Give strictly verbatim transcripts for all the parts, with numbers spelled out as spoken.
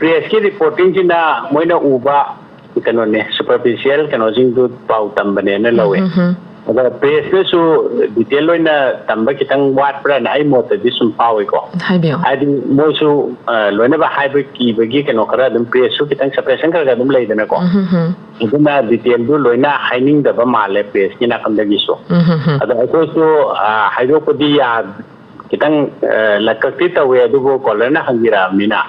ꯄ꯭ꯔꯦꯁꯀꯤ ꯔꯤꯄꯣꯔꯇꯤꯡꯁꯤꯅ ꯃꯣꯏꯅ ꯎꯕ ꯀꯩꯅꯣꯅꯦ, ꯁꯨꯄꯔꯐꯤꯁꯤꯌꯦꯜ ꯀꯩꯅꯣꯁꯤꯡꯗꯨ ꯄꯥꯎ ꯇꯝꯕꯅꯦꯅ ꯂꯧꯋꯦ꯫ ꯑꯗ ꯄ꯭ꯔꯦꯁꯅꯁꯨ ꯗꯤꯇꯦꯜ ꯑꯣꯏꯅ ꯇꯝꯕ ꯈꯤꯇꯪ ꯋꯥꯠꯄ꯭ꯔꯥꯅ ꯑꯩ ꯃꯣꯠꯇꯗꯤ ꯁꯨꯝ ꯐꯥꯎꯏꯀꯣ꯫ ꯍꯥꯏꯕꯤꯌꯨ꯫ ꯍꯥꯏꯗꯤ ꯃꯣꯏꯁꯨ, ꯑ, ꯂꯣꯏꯅꯃꯛ ꯍꯥꯏꯕ ꯀꯤꯕꯒꯤ ꯀꯩꯅꯣ ꯈꯔ ꯑꯗꯨꯝ, ꯄ꯭ꯔꯦꯁꯁꯨ ꯈꯤꯇꯪ ꯁꯄ꯭ꯔꯦꯁꯟ ꯈꯔ ꯈꯔ ꯑꯗꯨꯝ ꯂꯩꯗꯅꯀꯣ꯫ ꯑꯗꯨꯅ ꯗꯤꯇꯦꯜꯗꯨ ꯂꯣꯏꯅ ꯍꯥꯏꯅꯤꯡꯗꯕ ꯃꯥꯜꯂꯦ ꯄ꯭ꯔꯦꯁꯀꯤ ꯅꯥꯀꯟꯗꯒꯤꯁꯨ꯫ ꯑꯗꯣ ꯑꯩꯈꯣꯏꯁꯨ, ꯑ, ꯍꯥꯏꯗꯣꯛꯄꯗꯤ ꯌꯥ-, ꯈꯤꯇꯪ, ꯑ, ꯂꯀꯛꯇꯤ ꯇꯧꯋꯦ, ꯑꯗꯨꯕꯨ ꯀꯣꯂꯔꯅ ꯍꯪꯕꯤꯔꯛꯑꯕꯅꯤꯅ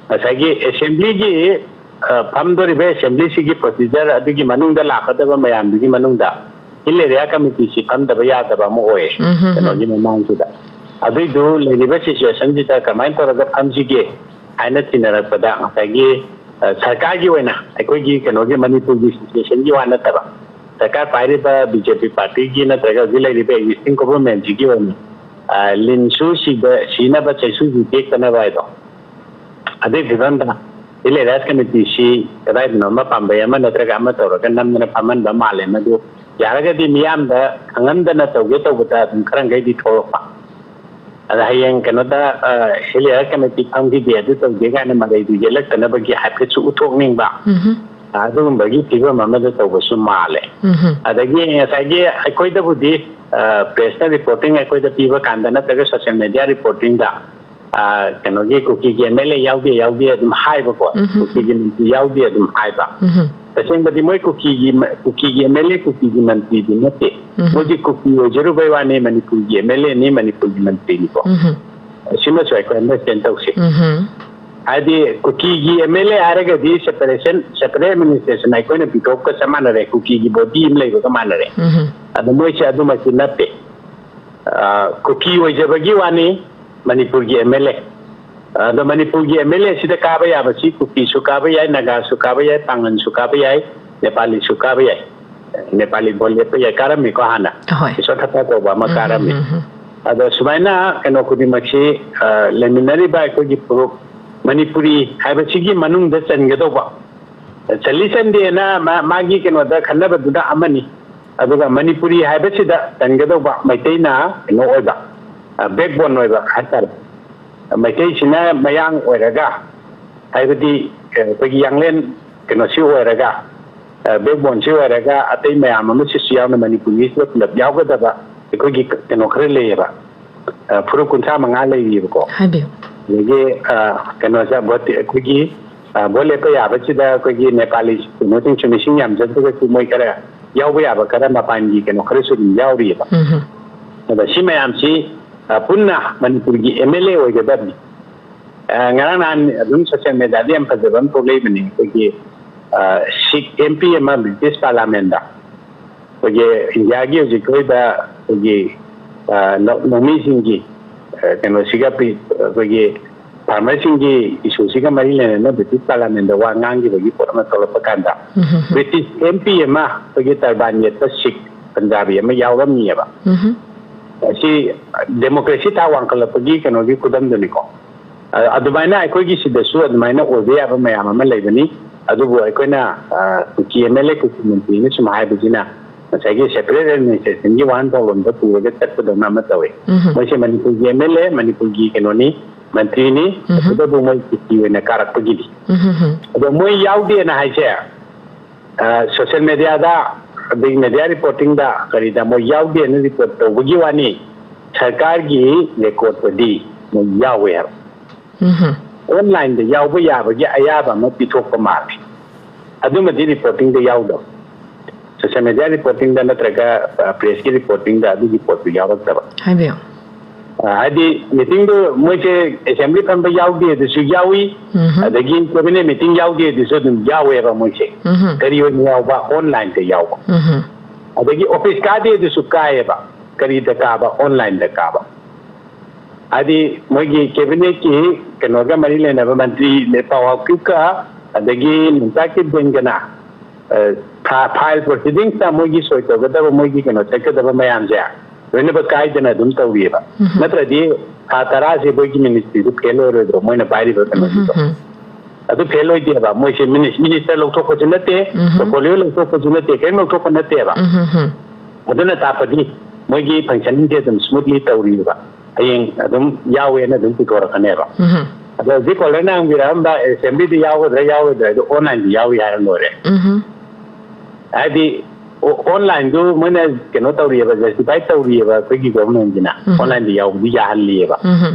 ꯉꯁꯥꯏꯒꯤ ꯑꯦꯁꯦꯝꯕ꯭ꯂꯤꯒꯤ, ꯑ, ꯐꯝꯗꯣꯔꯤꯕ ꯑꯦꯁꯦꯝꯕ꯭ꯂꯤꯁꯤꯒꯤ ꯄ꯭ꯔꯣꯁꯤꯖꯔ ꯑꯗꯨꯒꯤ ꯃꯅꯨꯡꯗ ꯂꯥꯛꯀꯗꯕ ꯃꯌꯥꯝꯗꯨꯒꯤ ꯃꯅꯨꯡꯗ ꯍꯤꯜ ꯑꯦꯔꯤꯌꯥ ꯀꯃꯤꯇꯤꯁꯤ ꯐꯝꯗꯕ ꯌꯥꯗꯕ ꯑꯃ ꯑꯣꯏꯌꯦ꯫ ꯀꯩꯅꯣꯒꯤ ꯃꯃꯥꯡꯁꯤꯗ꯫ ꯑꯗꯨꯏꯗꯨ ꯂꯩꯔꯤꯕ ꯁꯤꯆꯨꯋꯦꯁꯟꯁꯤꯗ ꯀꯃꯥꯏꯅ ꯇꯧꯔꯒ ꯐꯝꯁꯤꯒꯦ ꯍꯥꯏꯅ ꯊꯤꯅꯔꯛꯄꯗ ꯉꯁꯥꯏꯒꯤ, ꯑ, ꯁꯔꯀꯥꯔꯒꯤ ꯑꯣꯏꯅ ꯑꯩꯈꯣꯏꯒꯤ ꯀꯩꯅꯣꯒꯤ ꯃꯅꯤꯄꯨꯔꯒꯤ ꯁꯤꯆꯨꯋꯦꯁꯟꯒꯤ ꯋꯥ ꯅꯠꯇꯕ ꯁꯔꯀꯥꯔ ꯄꯥꯏꯔꯤꯕ ꯕꯤ ꯖꯦ ꯄꯤ ꯄꯥꯔꯇꯤꯒꯤ ꯅꯠꯇ꯭ꯔꯒ ꯍꯧꯖꯤꯛ ꯂꯩꯔꯤꯕ ꯑꯦꯛꯖꯤꯁꯇꯤꯡ ꯒꯣꯚꯔꯟꯃꯦꯟꯁꯤꯒꯤ ꯑꯣꯏꯅ, ꯑ, ꯂꯤꯟꯁꯨ ꯁꯤꯕ, ꯁꯤꯅꯕ ꯆꯩꯁꯨꯁꯨ ꯇꯦꯛꯇꯅꯕ ꯍꯥꯏꯗꯣ꯫ ꯑꯗꯨꯒꯤ ꯐꯤꯕꯝꯗ ꯍꯤꯜ ꯑꯦꯔꯤꯌꯥꯁ ꯀꯃꯤꯇꯤꯁꯤ ꯀꯗꯥꯏꯗꯅꯣ ꯑꯃ ꯄꯥꯝꯕꯩ ꯑꯃ ꯅꯠꯇ꯭ꯔꯒ ꯑꯃ ꯇꯧꯔꯒ ꯅꯝꯗꯅ ꯐꯝꯍꯟꯕ ꯃꯥꯜꯂꯦ꯫ ꯃꯗꯨ ꯌꯥꯔꯒꯗꯤ ꯃꯤꯌꯥꯝꯗ ꯈꯪꯍꯟꯗꯅ ꯇꯧꯒꯦ ꯇꯧꯕꯗ ꯑꯗꯨꯝ ꯈꯔ ꯃꯈꯩꯗꯤ ꯊꯣꯛꯂꯛꯄ꯫ ꯑꯗ ꯍꯌꯦꯡ ꯀꯩꯅꯣꯗ, ꯑ, ꯍꯤꯜ ꯑꯦꯔꯤꯌꯥ ꯀꯃꯤꯇꯤ ꯐꯝꯈꯤꯗꯦ, ꯑꯗꯨ ꯇꯧꯗꯦ ꯀꯥꯏꯅ ꯃꯔꯩꯗꯨ ꯌꯦꯠꯂꯛꯇꯅꯕꯒꯤ ꯍꯥꯏꯐꯦꯠꯁꯨ ꯎꯠꯊꯣꯛꯅꯤꯡꯕ꯫ ꯑꯗꯨꯒꯨꯝꯕꯒꯤ ꯐꯤꯕꯝ ꯑꯃꯗ ꯇꯧꯕꯁꯨ ꯃꯥꯜꯂꯦ꯫ ꯑꯗꯒꯤ ꯉꯁꯥꯏꯒꯤ ꯑꯩꯈꯣꯏꯗꯕꯨꯗꯤ, ꯑ, ꯄ꯭ꯔꯦꯁꯅ ꯔꯤꯄꯣꯔꯇꯤꯡ ꯑꯩꯈꯣꯏꯗ ꯄꯤꯕ ꯀꯥꯟꯗ ꯅꯠꯇ꯭ꯔꯒ ꯁꯣꯁꯤꯌꯦꯜ ꯃꯦꯗꯤꯌꯥ ꯔꯤꯄꯣꯔꯇꯤꯡꯗ, ꯑ, ꯀꯩꯅꯣꯒꯤ ꯀꯨꯀꯤꯒꯤ ꯑꯦꯝ ꯑꯦꯜ ꯑꯦ ꯌꯥꯎꯗꯦ, ꯌꯥꯎꯗꯦ ꯑꯗꯨꯝ ꯍꯥꯏꯕꯀꯣ꯫ ꯀꯨꯀꯤꯒꯤ ꯃꯟꯇ꯭ꯔꯤ ꯌꯥꯎꯗꯦ ꯑꯗꯨꯝ ꯍꯥꯏꯕ꯫ ꯇꯁꯦꯡꯕꯗꯤ ꯃꯣꯏ ꯀꯨꯀꯤꯒꯤ ꯃ-, ꯀꯨꯀꯤꯒꯤ ꯑꯦꯝ ꯑꯦꯜ ꯑꯦ ꯀꯨꯀꯤꯒꯤ ꯃꯟꯇ꯭ꯔꯤꯗꯤ ꯅꯠꯇꯦ꯫ ꯃꯣꯏꯗꯤ ꯀꯨꯀꯤ ꯑꯣꯏꯖꯔꯨꯕꯩ ꯋꯥꯅꯤ, ꯃꯅꯤꯄꯨꯔꯒꯤ ꯑꯦꯝ ꯑꯦꯜ ꯑꯦꯅꯤ, ꯃꯅꯤꯄꯨꯔꯒꯤ ꯃꯟꯇ꯭ꯔꯤꯅꯤꯀꯣ꯫ ꯁꯤꯃꯁꯨ ꯑꯩꯈꯣꯏ ꯑꯟꯗꯔꯁꯇꯦꯟ ꯇꯧꯁꯤ꯫ ꯍꯥꯏꯗꯤ ꯀꯨꯀꯤꯒꯤ ꯑꯦꯝ ꯑꯦꯜ ꯑꯦ ꯍꯥꯏꯔꯒꯗꯤ ꯁꯦꯄꯔꯦꯁꯟ, ꯁꯦꯄꯔꯦꯠ ꯑꯦꯗꯃꯤꯅꯤꯁꯇ꯭ꯔꯦꯁꯟ ꯑꯩꯈꯣꯏꯅ ꯄꯤꯊꯣꯛꯄꯒ ꯆꯞ ꯃꯥꯟꯅꯔꯦ, ꯀꯨꯀꯤꯒꯤ ꯕꯣꯗꯤ ꯑꯃ ꯂꯩꯕꯒ ꯃꯥꯟꯅꯔꯦ꯫ ꯑꯗꯣ ꯃꯣꯏꯁꯦ ꯑꯗꯨꯃꯛꯇꯤ ꯅꯠꯇꯦ꯫ ꯑ, ꯀꯨꯀꯤ ꯑꯣꯏꯖꯕꯒꯤ ꯋꯥꯅꯤ, ꯃꯅꯤꯄꯨꯔꯒꯤ ꯑꯦꯝ ꯑꯦꯜ ꯑꯦ꯫ ꯑꯗꯣ ꯃꯅꯤꯄꯨꯔꯒꯤ ꯑꯦꯝ ꯑꯦꯜ ꯑꯦ ꯑꯁꯤꯗ ꯀꯥꯕ ꯌꯥꯕꯁꯤ ꯀꯨꯀꯤꯁꯨ ꯀꯥꯕ ꯌꯥꯏ, ꯅꯥꯒꯥꯁꯨ ꯀꯥꯕ ꯌꯥꯏ, ꯄꯥꯡꯒꯟꯁꯨ ꯀꯥꯕ ꯌꯥꯏ, ꯅꯦꯄꯥꯂꯤꯁꯨ ꯀꯥꯕ ꯌꯥꯏ꯫ ꯅꯦꯄꯥꯂꯤ ꯚꯣꯠ ꯂꯦꯞꯄ ꯌꯥꯏ, ꯀꯥꯔꯝꯃꯤꯀꯣ ꯍꯥꯟꯅ꯫ ꯍꯣꯏ꯫ ꯏꯁꯣꯔ ꯊꯛꯄ ꯀꯧꯕ ꯑꯃ ꯀꯥꯔꯝꯃꯤ꯫ ꯑꯗꯣ ꯁꯨꯃꯥꯏꯅ ꯀꯩꯅꯣ ꯈꯨꯗꯤꯡꯃꯛꯁꯤ, ꯑ, ꯂꯩꯃꯤꯟꯅꯔꯤꯕ ꯑꯩꯈꯣꯏꯒꯤ ꯐꯨꯔꯨꯞ ꯃꯅꯤꯄꯨꯔꯤ ꯍꯥꯏꯕꯁꯤꯒꯤ ꯃꯅꯨꯡꯗ ꯆꯟꯒꯗꯧꯕ꯫ ꯆꯜꯂꯤ ꯆꯟꯗꯦꯅ ꯃꯥ-, ꯃꯥꯒꯤ ꯀꯩꯅꯣꯗ ꯈꯟꯅꯕꯗꯨꯅ ꯑꯃꯅꯤ꯫ ꯑꯗꯨꯒ ꯃꯅꯤꯄꯨꯔꯤ ꯍꯥꯏꯕꯁꯤꯗ ꯆꯟꯒꯗꯧꯕ ꯃꯩꯇꯩꯅ ꯀꯩꯅꯣ ꯑꯣꯏꯕ, ꯑ, ꯕꯦꯛꯕꯣꯟ ꯑꯣꯏꯕ ꯍꯥꯏꯇꯥꯔꯦ꯫ ꯃꯩꯇꯩꯁꯤꯅ ꯃꯌꯥꯡ ꯑꯣꯏꯔꯒ ꯍꯥꯏꯕꯗꯤ ꯑꯩꯈꯣꯏꯒꯤ ꯌꯥꯡꯂꯦꯟ ꯀꯩꯅꯣꯁꯤ ꯑꯣꯏꯔꯒ, ꯕꯦꯛꯕꯣꯟꯁꯤ ꯑꯣꯏꯔꯒ ꯑꯇꯩ ꯃꯌꯥꯝ ꯑꯃ ꯁꯤꯁꯨ ꯌꯥꯎꯅ ꯃꯅꯤꯄꯨꯔꯒꯤꯁꯤꯗ ꯄꯨꯂꯞ ꯌꯥꯎꯒꯗꯕ ꯑꯩꯈꯣꯏꯒꯤ ꯀꯩꯅꯣ ꯈꯔ ꯂꯩꯌꯦꯕ, ꯐꯨꯔꯨꯞ ꯀꯨꯟꯊ꯭ꯔꯥ ꯃꯉꯥ ꯂꯩꯔꯤꯑꯕꯀꯣ꯫ ꯍꯥꯏꯕꯤꯌꯨ꯫ ꯑꯗꯒꯤ ꯀꯩꯅꯣꯁꯦ ꯚꯣꯠ ꯑꯩꯈꯣꯏꯒꯤ ꯚꯣꯠ ꯂꯦꯞꯄ ꯌꯥꯕꯁꯤꯗ ꯑꯩꯈꯣꯏꯒꯤ ꯅꯦꯄꯥꯂꯤ ꯀꯩꯅꯣꯁꯤꯡꯁꯨ ꯃꯤꯁꯤꯡ ꯌꯥꯝꯖꯗ꯭ꯔꯒꯁꯨ ꯃꯣꯏ ꯈꯔ ꯌꯥꯎꯕ ꯌꯥꯕ ꯈꯔ ꯃꯄꯥꯟꯒꯤ ꯀꯩꯅꯣ ꯈꯔꯁꯨ ꯑꯗꯨꯝ ꯌꯥꯎꯔꯤꯑꯕ꯫ ꯎꯝ꯫ ꯑꯗ ꯁꯤ ꯃꯌꯥꯝꯁꯤ ꯄꯨꯟꯅ ꯃꯅꯤꯄꯨꯔꯒꯤ ꯑꯦꯝ ꯑꯦꯜ ꯑꯦ ꯑꯣꯏꯒꯗꯕꯅꯤ꯫ ꯉꯔꯥꯡ ꯅꯍꯥꯟ ꯑꯗꯨꯝ ꯁꯣꯁꯤꯌꯦꯜ ꯃꯦꯗꯤꯌꯥꯗ ꯌꯥꯝ ꯐꯖꯕ ꯑꯃ ꯊꯣꯛꯂꯛꯏꯕꯅꯤ꯫ ꯑꯩꯈꯣꯏꯒꯤ ꯁꯤꯈ ꯑꯦꯝ ꯄꯤ ꯑꯃ ꯕ꯭ꯔꯤꯇꯤꯁ ꯄꯥꯔꯂꯥꯃꯦꯟꯗ ꯑꯩꯈꯣꯏꯒꯤ ꯏꯟꯗꯤꯌꯥꯒꯤ ꯍꯧꯖꯤꯛ ꯑꯣꯏꯕ ꯑꯩꯈꯣꯏꯒꯤ ꯂꯧꯃꯤꯁꯤꯡꯒꯤ ꯀꯩꯅꯣꯁꯤꯒ ꯑꯩꯈꯣꯏꯒꯤ ꯐꯥꯔꯃꯔꯁꯤꯡꯒꯤ ꯏꯁꯨꯁꯤꯒ ꯃꯔꯤ ꯂꯩꯅꯅ ꯕ꯭ꯔꯤꯇꯤꯁ ꯄꯥꯔꯂꯥꯃꯦꯟꯗ ꯋꯥ ꯉꯥꯡꯈꯤꯕꯒꯤ ꯄꯣꯠ ꯑꯃ ꯊꯣꯛꯂꯛꯄ ꯀꯥꯟꯗ, ꯕ꯭ꯔꯤꯇꯤꯁ ꯑꯦꯝ ꯄꯤ ꯑꯃ ꯑꯩꯈꯣꯏꯒꯤ ꯇꯔꯕꯥꯟ ꯌꯦꯠꯄ ꯁꯤꯈ ꯄꯟꯖꯥꯕꯤ ꯑꯃ ꯌꯥꯎꯔꯝꯃꯤꯑꯕ꯫ ꯑꯁꯤ ꯗꯦꯃꯣꯀ꯭ꯔꯦꯁꯤ ꯊꯥꯛ ꯋꯥꯡꯈꯠꯂꯛꯄꯒꯤ ꯀꯩꯅꯣꯒꯤ ꯈꯨꯗꯝꯗꯨꯅꯤꯀꯣ꯫ ꯑꯗꯨꯃꯥꯏꯅ ꯑꯩꯈꯣꯏꯒꯤ ꯁꯤꯗꯁꯨ ꯑꯗꯨꯃꯥꯏꯅ ꯑꯣꯏꯕ ꯌꯥꯕ ꯃꯌꯥꯝ ꯑꯃ ꯂꯩꯕꯅꯤ꯫ ꯑꯗꯨꯕꯨ ꯑꯩꯈꯣꯏꯅ ꯀꯨꯀꯤ ꯑꯦꯝ ꯑꯦꯜ ꯑꯦ, ꯀꯨꯀꯤ ꯃꯟꯇ꯭ꯔꯤꯅ ꯁꯨꯝ ꯍꯥꯏꯕꯁꯤꯅ ꯉꯁꯥꯏꯒꯤ ꯁꯦꯄꯔꯦꯠ ꯑꯦꯗꯃꯤꯅꯤꯁꯇ꯭ꯔꯦꯁꯟꯒꯤ ꯋꯥꯍꯟꯊꯣꯛꯂꯣꯝꯗ ꯄꯨꯔꯒ ꯆꯠꯄꯗꯧꯅ ꯑꯃ ꯇꯧꯏ꯫ ꯃꯣꯏꯁꯦ ꯃꯅꯤꯄꯨꯔꯒꯤ ꯑꯦꯝ ꯑꯦꯜ ꯑꯦ, ꯃꯅꯤꯄꯨꯔꯒꯤ ꯀꯩꯅꯣꯅꯤ, ꯃꯟꯇ꯭ꯔꯤꯅꯤ꯫ ꯑꯗꯨꯕꯨ ꯃꯣꯏ ꯀꯨꯀꯤ ꯑꯣꯏꯅ ꯀꯥꯔꯛꯄꯒꯤꯗꯤ꯫ ꯑꯗꯣ ꯃꯣꯏ ꯌꯥꯎꯗꯦꯅ ꯍꯥꯏꯁꯦ, ꯁꯣꯁꯤꯌꯦꯜ ꯃꯦꯗꯤꯌꯥꯗ, ꯑꯗꯒꯤ ꯃꯦꯗꯤꯌꯥ ꯔꯤꯄꯣꯔꯇꯤꯡꯗ ꯀꯔꯤꯗ ꯃꯣꯏ ꯌꯥꯎꯗꯦꯅ ꯔꯤꯄꯣꯔꯠ ꯇꯧꯕꯒꯤ ꯋꯥꯅꯤ꯫ ꯁꯔꯀꯥꯔꯒꯤ ꯔꯦꯀꯣꯔꯠꯇꯗꯤ ꯃꯣꯏ ꯌꯥꯎꯋꯦ ꯍꯥꯏꯕ꯫ ꯑꯣꯟꯂꯥꯏꯟꯗ ꯌꯥꯎꯕ ꯌꯥꯕꯒꯤ ꯑꯌꯥꯕ ꯑꯃ ꯄꯤꯊꯣꯛꯄ ꯃꯥꯜꯂꯤ꯫ ꯑꯗꯨꯃꯗꯤ ꯔꯤꯄꯣꯔꯇꯤꯡꯗ ꯌꯥꯎꯗꯕ꯫ ꯁꯣꯁꯤꯌꯦꯜ ꯃꯦꯗꯤꯌꯥ ꯔꯤꯄꯣꯔꯇꯤꯡꯗ ꯅꯠꯇ꯭ꯔꯒ ꯄ꯭ꯔꯦꯁꯀꯤ ꯔꯤꯄꯣꯔꯇꯤꯡꯗ ꯑꯗꯨꯒꯤ ꯄꯣꯠꯇꯨ ꯌꯥꯎꯔꯛꯇꯕ꯫ ꯍꯥꯏꯕꯤꯌꯨ꯫ ꯍꯥꯏꯗꯤ ꯃꯤꯇꯤꯡꯗꯨ ꯃꯣꯏꯁꯦ ꯑꯦꯁꯦꯝꯕ꯭ꯂꯤ ꯐꯝꯕ ꯌꯥꯎꯗꯦ ꯑꯗꯨꯁꯨ ꯌꯥꯎꯏ, ꯑꯗꯒꯤ ꯀꯦꯕꯤꯅꯦꯠ ꯃꯤꯇꯤꯡ ꯌꯥꯎꯗꯦ ꯑꯗꯨꯁꯨ ꯑꯗꯨꯝ ꯌꯥꯎꯋꯦꯕ ꯃꯣꯏꯁꯦ꯫ ꯀꯔꯤ ꯑꯣꯏꯅ ꯌꯥꯎꯕ? ꯑꯣꯟꯂꯥꯏꯟꯗ ꯌꯥꯎꯕ꯫ ꯑꯗꯒꯤ ꯑꯣꯐꯤꯁ ꯀꯥꯗꯦ ꯑꯗꯨꯁꯨ ꯀꯥꯏꯌꯦꯕ꯫ ꯀꯔꯤꯗ ꯀꯥꯕ? ꯑꯣꯟꯂꯥꯏꯟꯗ ꯀꯥꯕ꯫ ꯍꯥꯏꯗꯤ ꯃꯣꯏꯒꯤ ꯀꯦꯕꯤꯅꯦꯠꯀꯤ ꯀꯩꯅꯣꯒ ꯃꯔꯤ ꯂꯩꯅꯕ ꯃꯟꯇ꯭ꯔꯤ ꯄꯥꯎ ꯍꯥꯎꯀꯤꯞꯀ ꯑꯗꯒꯤ ꯅꯣꯡꯆꯥ ꯀꯤꯞꯒꯦꯟꯒꯅ ꯐꯥꯏꯜ ꯄ꯭ꯔꯣꯁꯤꯗꯤꯡꯁꯇ ꯃꯣꯏꯒꯤ ꯁꯣꯏ ꯇꯧꯒꯗꯕ, ꯃꯣꯏꯒꯤ ꯀꯩꯅꯣ ꯆꯠꯀꯗꯕ ꯃꯌꯥꯝꯁꯦ ꯂꯣꯏꯅꯃꯛ ꯀꯥꯏꯗꯅ ꯑꯗꯨꯝ ꯇꯧꯔꯤꯑꯕ꯫ ꯅꯠꯇ꯭ꯔꯗꯤ ꯊꯥ ꯇꯔꯥꯁꯦ ꯃꯣꯏꯒꯤ ꯃꯤꯅꯤꯁꯇ꯭ꯔꯤꯗꯨ ꯐꯦꯜ ꯑꯣꯏꯔꯣꯏꯗ꯭ꯔꯣ? ꯃꯣꯏꯅ ꯄꯥꯏꯔꯤꯕ ꯀꯩꯅꯣꯁꯤꯗꯣ ꯑꯗꯨ ꯐꯦꯜ ꯑꯣꯏꯗꯦꯕ꯫ ꯃꯣꯏꯁꯦ ꯃꯤꯅꯤꯁ-, ꯃꯤꯅꯤꯁꯇꯔ ꯂꯧꯊꯣꯛꯄꯁꯨ ꯅꯠꯇꯦ, ꯄꯣꯔꯠꯐꯣꯂꯤꯑꯣ ꯂꯧꯊꯣꯛꯄꯁꯨ ꯅꯠꯇꯦ, ꯀꯔꯤꯝ ꯂꯧꯊꯣꯛꯄ ꯅꯠꯇꯦꯕ꯫ ꯑꯗꯨꯅ ꯇꯥꯛꯄꯗꯤ ꯃꯣꯏꯒꯤ ꯐꯪꯁꯟꯁꯦ ꯑꯗꯨꯝ ꯁ꯭ꯃꯨꯠꯂꯤ ꯇꯧꯔꯤꯕ꯫ ꯍꯌꯦꯡ ꯑꯗꯨꯝ ꯌꯥꯎꯋꯦꯅ ꯑꯗꯨꯝ ꯄꯨꯊꯣꯔꯛꯀꯅꯦꯕ꯫ ꯑꯗꯣ ꯍꯧꯖꯤꯛ ꯀꯣꯂꯔꯅ ꯍꯪꯕꯤꯔꯛꯑꯝꯕ ꯑꯦꯁꯦꯝꯕ꯭ꯂꯤꯗ ꯌꯥꯎꯒꯗ꯭ꯔꯥ ꯌꯥꯎꯔꯣꯏꯗ꯭ꯔꯥ, ꯑꯗꯨ ꯑꯣꯟꯂꯥꯏꯟꯗ ꯌꯥꯎꯔꯤ ꯍꯥꯏꯔ ꯂꯣꯏꯔꯦ꯫ ꯎꯝꯍꯨꯝ꯫ ꯍꯥꯏꯗꯤ ꯑꯣꯟꯂꯥꯏꯟꯗꯨ ꯃꯣꯏꯅ ꯀꯩꯅꯣ ꯇꯧꯔꯤꯑꯕ, ꯖꯁꯇꯤꯐꯥꯏ ꯇꯧꯔꯤꯑꯕ ꯑꯩꯈꯣꯏꯒꯤ ꯒꯣꯚꯔꯟꯃꯦꯟꯁꯤꯅ꯫ ꯎꯝ꯫ ꯑꯣꯟꯂꯥꯏꯟꯗ ꯌꯥꯎꯕꯗꯤ ꯌꯥꯍꯜꯂꯤꯑꯕ꯫ ꯎꯝꯍꯨꯝ꯫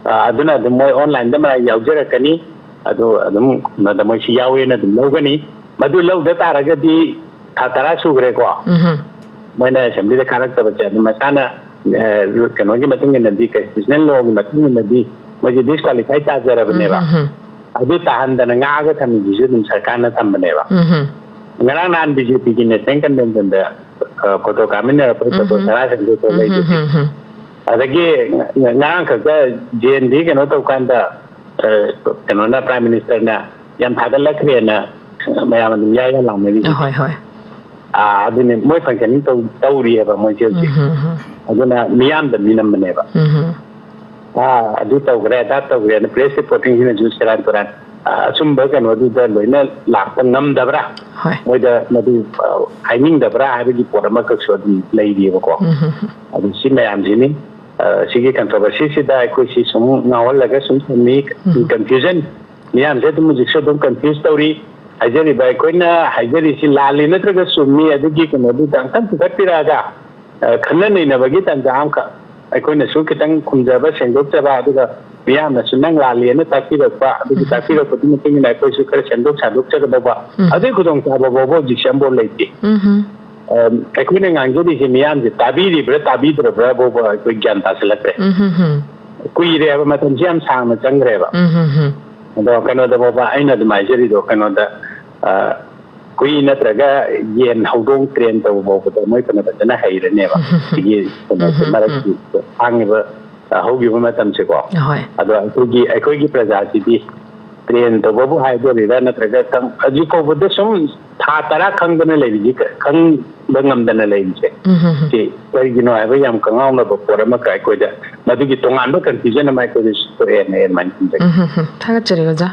ꯑ, ꯑꯗꯨꯅ ꯑꯗꯨꯝ ꯃꯣꯏ ꯑꯣꯟꯂꯥꯏꯟꯗ ꯃꯥꯏ ꯌꯥꯎꯖꯔꯛꯀꯅꯤ꯫ ꯑꯗꯣ ꯑꯗꯨꯝ ꯀꯩꯅꯣꯗ ꯃꯣꯏꯁꯤ ꯌꯥꯎꯋꯦꯅ ꯑꯗꯨꯝ ꯂꯧꯒꯅꯤ꯫ ꯃꯗꯨ ꯂꯧꯗ ꯇꯥꯔꯒꯗꯤ ꯊꯥ ꯇꯔꯥ ꯁꯨꯈ꯭ꯔꯦꯀꯣ꯫ ꯎꯝꯍꯨꯝ꯫ ꯃꯣꯏꯅ ꯑꯦꯁꯦꯝꯕ꯭ꯂꯤꯗ ꯀꯥꯔꯛꯇꯕꯁꯦ ꯑꯗꯨꯝ ꯃꯁꯥꯅ, ꯑ, ꯀꯩꯅꯣꯒꯤ ꯃꯇꯨꯡ ꯏꯟꯅꯗꯤ, ꯀꯟꯁꯇꯤꯇ꯭ꯌꯨꯁꯅꯦꯜ ꯂꯣꯒꯤ ꯃꯇꯨꯡ ꯏꯟꯅꯗꯤ ꯃꯣꯏꯁꯦ ꯗꯤꯁꯀ꯭ꯋꯥꯂꯤꯐꯥꯏ ꯇꯥꯖꯔꯕꯅꯦꯕ꯫ ꯎꯝꯍꯨꯝ꯫ ꯑꯗꯨ ꯇꯥꯍꯟꯗꯅ ꯉꯥꯛꯑꯒ ꯊꯝꯃꯤꯁꯤꯁꯨ ꯑꯗꯨꯝ ꯁꯔꯀꯥꯔꯅ ꯊꯝꯕꯅꯦꯕ꯫ ꯎꯝꯍꯨꯝ꯫ ꯉꯔꯥꯡ ꯅꯍꯥꯟ ꯕꯤ ꯖꯦ ꯄꯤꯒꯤ ꯅꯦꯁꯅꯦꯜ ꯀꯟꯚꯦꯟꯁꯟꯗ, ꯑ, ꯐꯣꯇꯣ ꯀꯥꯞꯃꯤꯟꯅꯔꯛꯄ ꯐꯣꯇꯣ ꯎꯝꯍꯨꯝ꯫ ꯁꯔꯥ ꯁꯟꯗꯣꯛꯄ ꯂꯩꯗꯨꯗꯤ꯫ ꯎꯝꯍꯨꯝ꯫ ꯑꯗꯒꯤ ꯉ-, ꯉꯔꯥꯡ ꯈꯛꯇ ꯖꯦ ꯑꯦꯟ ꯚꯤ ꯀꯩꯅꯣ ꯇꯧꯀꯥꯟꯗ, ꯑ, ꯀꯩꯅꯣꯅ, ꯄ꯭ꯔꯥꯏꯝ ꯃꯤꯅꯤꯁꯇꯔꯅ ꯌꯥꯝ ꯊꯥꯒꯠꯂꯛꯈ꯭ꯔꯦꯅ ꯃꯌꯥꯝ ꯑꯗꯨꯝ ꯌꯥꯏ ꯌꯥꯏ ꯂꯥꯎꯅꯔꯤꯁꯦ꯫ ꯍꯣꯏ, ꯍꯣꯏ꯫ ꯑꯥ, ꯑꯗꯨꯅꯦ, ꯃꯣꯏ ꯐꯪꯁꯟꯅꯤꯡ ꯇꯧ-, ꯇꯧꯔꯤꯑꯕ ꯃꯣꯏꯁꯦ ꯍꯧꯖꯤꯛ꯫ ꯎꯝꯍꯨꯝ, ꯎꯝꯍꯨꯝ꯫ ꯑꯗꯨꯅ ꯃꯤꯌꯥꯝꯗ ꯃꯤ ꯅꯝꯕꯅꯦꯕ꯫ ꯎꯝꯍꯨꯝ꯫ ꯑꯥ, ꯑꯗꯨ ꯇꯧꯈ꯭ꯔꯦ, ꯑꯗꯥ ꯇꯧꯈ꯭ꯔꯦꯅ ꯄ꯭ꯔꯦꯁ ꯔꯤꯄꯣꯔꯇꯤꯡꯁꯤꯅꯁꯨ ꯁꯦꯔꯥꯟ ꯇꯨꯔꯥꯟ, ꯑꯥ, ꯑꯆꯨꯝꯕ ꯀꯩꯅꯣꯗꯨꯗ ꯂꯣꯏꯅ ꯂꯥꯛꯄ ꯉꯝꯗꯕ꯭ꯔꯥ? ꯍꯣꯏ꯫ ꯃꯣꯏꯗ ꯃꯗꯨ, ꯑꯥ, ꯍꯥꯏꯅꯤꯡꯗꯕ꯭ꯔꯥ ꯍꯥꯏꯕꯒꯤ ꯄꯣꯠ ꯑꯃꯈꯛꯁꯨ ꯑꯗꯨꯝ ꯂꯩꯔꯤꯑꯕꯀꯣ꯫ ꯎꯝꯍꯨꯝ꯫ ꯑꯗꯨ ꯁꯤ ꯃꯌꯥꯝꯁꯤꯅꯤ꯫ ꯑꯥ, ꯁꯤꯒꯤ ꯀꯟꯇ꯭ꯔꯣꯚꯔꯁꯤꯁꯤꯗ ꯑꯩꯈꯣꯏ ꯁꯤ ꯁꯨꯝ ꯉꯥꯎꯍꯜꯂꯒ ꯁꯨꯝ ꯊꯝꯃꯤ꯫ ꯎꯝ꯫ ꯀꯟꯐ꯭ꯌꯨꯖꯟ, ꯃꯤꯌꯥꯝꯁꯦ ꯑꯗꯨꯝ ꯍꯧꯖꯤꯛꯁꯨ ꯑꯗꯨꯝ ꯀꯟꯐ꯭ꯌꯨꯁ ꯇꯧꯔꯤ꯫ ꯍꯥꯏꯖꯔꯤꯕ, ꯑꯩꯈꯣꯏꯅ ꯍꯥꯏꯖꯔꯤꯁꯤ ꯂꯥꯜꯂꯤ ꯅꯠꯇ꯭ꯔꯒ ꯆꯨꯝꯃꯤ, ꯑꯗꯨꯒꯤ ꯀꯩꯅꯣꯗꯨ ꯑꯃꯨꯛꯇꯪ ꯄꯨꯈꯠꯄꯤꯔꯛꯑꯒ, ꯑ, ꯈꯟꯅ ꯅꯩꯅꯕꯒꯤ ꯇꯥꯟꯖꯥ ꯑꯃꯈꯛ, ꯑꯩꯈꯣꯏꯅꯁꯨ ꯈꯤꯇꯪ ꯈꯨꯝꯖꯕ, ꯁꯦꯡꯗꯣꯛꯆꯕ, ꯑꯗꯨꯒ ꯃꯤꯌꯥꯝꯅꯁꯨ ꯅꯪ ꯂꯥꯜꯂꯤꯅ ꯇꯥꯛꯄꯤꯔꯛꯄ, ꯑꯗꯨꯒꯤ ꯎꯝ꯫ ꯇꯥꯛꯄꯤꯔꯛꯄꯗꯨꯒꯤ ꯃꯇꯨꯡ ꯏꯟꯅ ꯑꯩꯈꯣꯏꯁꯨ ꯈꯔ ꯁꯦꯝꯗꯣꯛ ꯁꯥꯗꯣꯛꯆꯒꯗꯧꯕ, ꯎꯝ꯫ ꯑꯗꯨꯒꯤ ꯈꯨꯗꯣꯡꯆꯥꯕ ꯐꯥꯎꯕ ꯍꯧꯖꯤꯛꯁꯦ ꯑꯃꯐꯥꯎ ꯂꯩꯇꯦ꯫ ꯎꯝꯍꯨꯝ꯫ ꯑ, ꯑꯩꯈꯣꯏꯅ ꯉꯥꯡꯖꯔꯤꯁꯦ ꯃꯤꯌꯥꯝꯁꯦ ꯇꯥꯕꯤꯔꯤꯕ꯭ꯔꯥ ꯇꯥꯕꯤꯗ꯭ꯔꯕ꯭ꯔꯥ ꯐꯥꯎꯕ ꯑꯩꯈꯣꯏ ꯒ꯭ꯌꯥꯟ ꯇꯥꯁꯤꯜꯂꯛꯇ꯭ꯔꯦ꯫ ꯎꯝꯍꯨꯝ꯫ ꯀꯨꯏꯔꯦꯕ, ꯃꯇꯝꯁꯤ ꯌꯥꯝ ꯁꯥꯡꯅ ꯆꯪꯈ꯭ꯔꯦꯕ꯫ ꯎꯝꯍꯨꯝ꯫ ꯑꯗꯣ ꯀꯩꯅꯣꯗ ꯐꯥꯎꯕ ꯑꯩꯅ ꯑꯗꯨꯝ ꯍꯥꯏꯖꯔꯤꯗꯣ, ꯀꯩꯅꯣꯗ, ꯑ, ꯍꯨꯏ ꯅꯠꯇ꯭ꯔꯒ ꯌꯦꯟ, ꯍꯧꯗꯣꯡ ꯇ꯭ꯔꯦꯟ ꯇꯧꯕ ꯐꯥꯎꯕꯗ ꯃꯣꯏ ꯐꯅ ꯐꯖꯅ ꯍꯩꯔꯅꯦꯕ꯫ ꯁꯤꯒꯤ ꯀꯩꯅꯣꯁꯦ, ꯎꯝ, ꯃꯔꯛꯀꯤ ꯍꯥꯡꯉꯤꯕ, ꯑ, ꯍꯧꯈꯤꯕ ꯃꯇꯝꯁꯦꯀꯣ꯫ ꯍꯣꯏ꯫ ꯑꯗꯣ ꯑꯩꯈꯣꯏꯒꯤ, ꯑꯩꯈꯣꯏꯒꯤ ꯄ꯭ꯔꯖꯥꯁꯤꯗꯤ ꯇ꯭ꯔꯦꯟ ꯇꯧꯕꯕꯨ ꯍꯥꯏꯗꯣꯔꯤꯔꯥ, ꯅꯠꯇ꯭ꯔꯒ ꯈꯪ-, ꯍꯧꯖꯤꯛ ꯐꯥꯎꯕꯗ ꯁꯨꯝ ꯊꯥ ꯇꯔꯥ ꯈꯪꯗꯅ ꯂꯩꯔꯤꯁꯦ, ꯈꯪꯕ ꯉꯝꯗꯅ ꯂꯩꯔꯤꯁꯦ꯫ ꯎꯝ, ꯎꯝ, ꯎꯝ꯫ ꯁꯤ ꯀꯔꯤꯒꯤꯅꯣ ꯍꯥꯏꯕ ꯌꯥꯝ ꯀꯉꯥꯎꯅꯕ ꯄꯣꯠ ꯑꯃꯈꯛ ꯑꯩꯈꯣꯏꯗ, ꯃꯗꯨꯒꯤ ꯇꯣꯉꯥꯟꯕ ꯀꯟꯐ꯭ꯌꯨꯖꯟ ꯑꯃ ꯑꯩꯈꯣꯏꯗꯁꯨ ꯊꯣꯛꯑꯦꯅ ꯑꯩ ꯑꯗꯨꯃꯥꯏꯅ ꯈꯟꯖꯩ꯫ ꯎꯝ, ꯎꯝ, ꯎꯝ꯫ ꯊꯥꯒꯠꯆꯔꯤ ꯑꯣꯖꯥ꯫